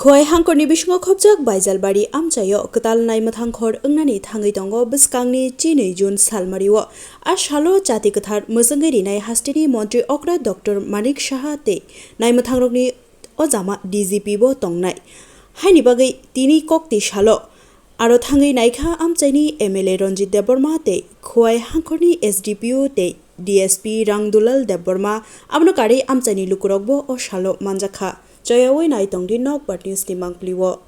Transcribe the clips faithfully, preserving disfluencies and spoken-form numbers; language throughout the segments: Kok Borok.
Khowai hangkorni bisingo khopjak Baijalbari amchaio kwtal naimwthang khor wngnani thangwi tongo bwskangni chinwi June salmario. A salo chati kwthar mwchwngwi rinai hasteni montri okra Doctor Manik Saha tei naimwthangrokni o jama D G P bo tongnai. Haini bagwi tini kokti salo aro thangwi naikha amchaini M L A Ranjit Debbarma tei Khowai hangkorni S D P O tei D S P Rangdulal Debbarma, abono karwi amchaini lukurokbo o salo manjakha. Choyawi nai tongdi Nokbar News ni mangpili o.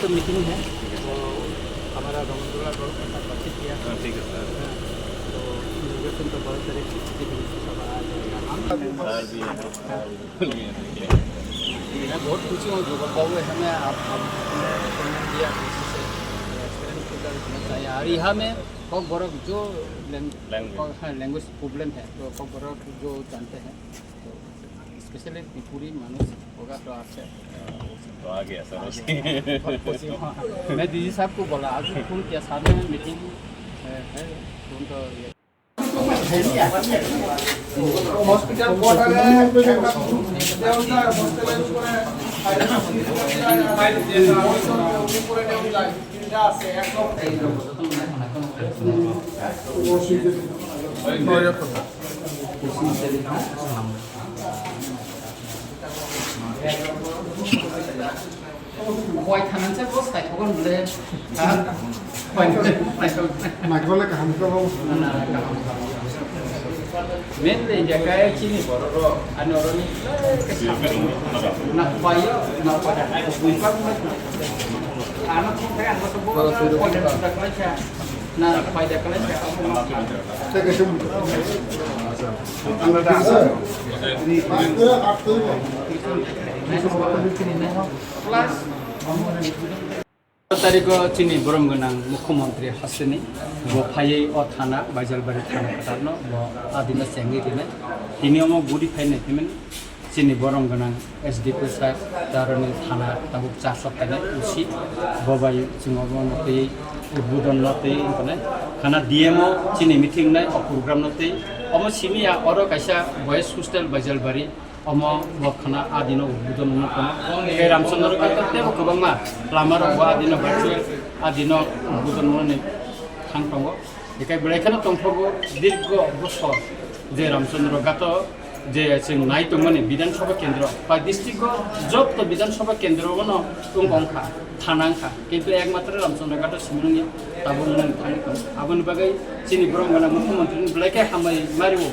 तो मीटिंग है, तो हमारा रमन दुलाल राउत के साथ बातचीत किया। हाँ, ठीक है, सर। हाँ, तो इनॉग्रेशन तो बारह तारीख की थी, लेकिन सब आ जाएगा। हम सर भी हैं, सर भी हैं। मैं बहुत खुशी हूँ, जुगल बाबू है, हमें आप, आपने अपॉइंटमेंट दिया, किसी से एक्सपीरियंस के साथ होना चाहिए। और यहाँ में कॉकबरक जो लैंग-, लैंग्वेज। हाँ, लैंग्वेज प्रॉब्लम है, तो कॉकबरक जो जानते हैं, तो स्पेशली त्रिपुरी मानुष होगा तो आपसे। तो आ गया सर। बहुत खुशी हूँ। मैं डीजी साहब को बोला, आज फोन किया, साथ में मीटिंग, अ, है, फोन तो ये। হসপিটাল কোয়ার্টারে একটা ব্যবস্থা, হোস্টেলের উপরে Khowai thanansa bo saithogo nle. Ha? Khowai thanansa saithogo. Naikole kaham khe bo. Mainly je kaya chini borok rok, ani oroni na khowai yo, na khowai. Ano thong kaya ano so bo. Na khowai da kala kaya. Plus, tariko chini borom gwnang mukhyamantri hasteni bo phaiwi o thana, Baijalbari thana kwtalno bo adino chengwi rinai. Tini omo guri phainai himani chini borom gwnang S D P sir, taroni thana tabuk char sokthani usi bo bai chwng obo no twi udbodon no twi wngkha nai. Khana D M o chini meeting nai o program no twi omo simi ya oro kaisa boys hostel Baijalbari. Omo bo khana adino udbodon wngwi tongo. Tei Ramchandra Ghato teibo kwbangma lama rok bo adino virtual adino udbodon wngwi thang tongo. Hikai belai kheno tongthogo dirgo bosor je Ramchandra Ghato je chwng nai tongmani Bidhan Sabha Kendro bai district o jotto Bidhan Sabha Kendro bono wng wngkha, thana wngkha. Kintu ekmatro Ramchandra Ghato simi wngya tabuk wngwi thangwi tongo. Aboni bagwi chini borom gwnang mukhyamantri ni belai khe hambai mario.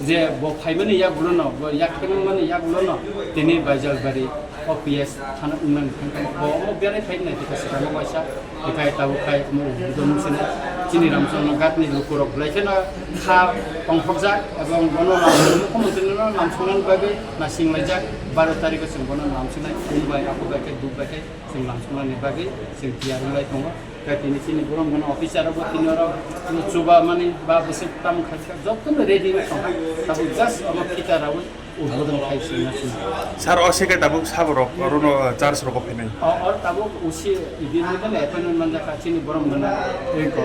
Je bo phaimani yagulono, bo yak khemani yagulono, tini Baijalbari O P S thana wngnani thangkha. Bo omo berai phainai tei kaisa kamo waisa, tei tabuk khai omo udbodon wngsinai. Chini Ramchandra Ghatni lukurok belai kheno kha tongthokjak, ebong bono mukhyamantri no lamsoknani bagwi naisinglaijak, baro tarikh o chwng bono lamsoknai, phung bai, aphuk bai khe, duk bai khe. Chwng lamsoknani bagwi chwng tiyar wnglai tongo. Tei tini chini borom gwnang officer rok bo tini oro chuba mani ba bwswk tamo khai kha jotono ready wng tong. Tabuk just omo phita rawi udbodon khai swnna swnna. Sir, o se khe tabuk sabo rok orono charge rogo phainai. O, or tabuk usi ibini mane appointment manjak kha chini borom gwnang eko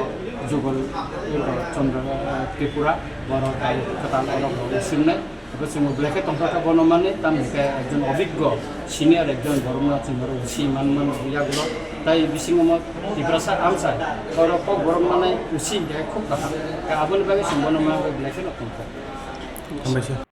Jugal eko Chandra, eh, Tripura borok tabuk kwtal orok rok swngnai. Abo chwng belai khe tongthok khe bono manwi, tamo hwnkhe ekjon obiggo, senior ekjon borokno chwng oro usi man mano yagulo. Tai bisingo mo Tiprasa amchai, oro kok borok manai usi hwnkhe khub kaham. Khe aboni bagwi chwng bono manwi belai kheno tongthok. Hambaisa.